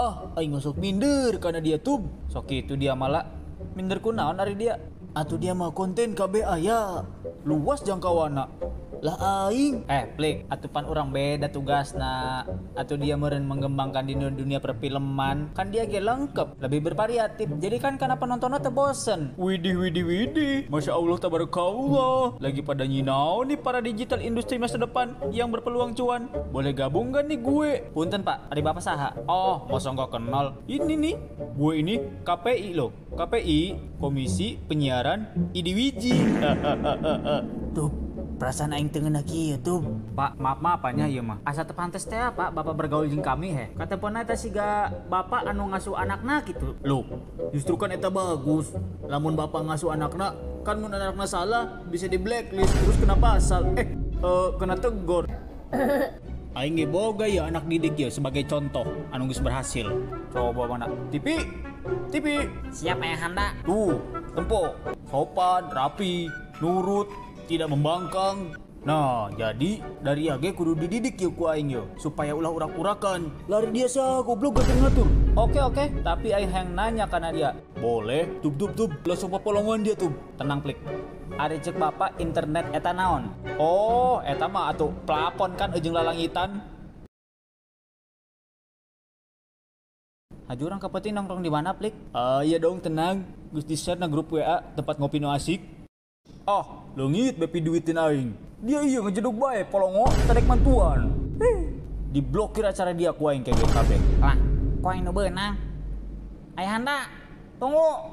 Ah, aing masuk minder karena dia tuh. Sok itu dia malah minder kunaon ari dia. Atuh dia mah konten KB aya. Luas jangkauanna. Lah aing. Plik, atupan orang beda tugasna. Atau dia meureun mengembangkan di dunia perfilman. Kan dia ge lengkap, lebih bervariatif. Jadi kan karena penontonnya teu bosen. Widih widih widih. Masya Allah tabarakallah. Lagi pada nyinau nih para digital industri masa depan yang berpeluang cuan. Boleh gabung gak nih gue? Punten Pak, ari Bapak saha? Oh, masa nggak kenal? Ini nih, gue ini KPI loh. KPI, Komisi Penyiaran IDWiji. Tuh, perasaan aing teu ngeunah kieu tuh. Pak, maaf maafanya ieu mah. Asa teu pantes teh Pak, Bapak bergaul jeung kami heh. Katepona eta siga bapak anu ngasuh anakna gitu. Loh, justru kan eta bagus. Lamun bapak ngasuh anakna, kan mun anakna salah bisa di blacklist terus kena pasal. Kena tegor. Aing ge boga ya anak didik ya sebagai contoh anu geus berhasil. Coba mana? TV. TV. Siap ayahanda. Tuh, tempo. Sopan, rapi, nurut, tidak membangkang. Nah, jadi dari age kudu dididik yuk ku aing yo supaya ulah urak-urakan. Lari dia sah goblok gak ngatur. Oke, tapi aing hayang nanya karena dia. Boleh, tub tub tub, langsung papolongan dia tub. Tenang plik. Ari cek bapak internet eta naon? Oh, eta mah atuh plafon kan ujung lalangitan. Haju urang ka peuting nongkrong di mana plik? Iya dong tenang, geus di-share na grup WA tempat ngopi nu asik. Oh, leungit bepi duitin aing. Dia iya ngejedug bae polongo tarik mantuan. Diblokir acara dia ku aing ke GKB. Lah, ku aing nu beunang. Ayahanda, tunggu.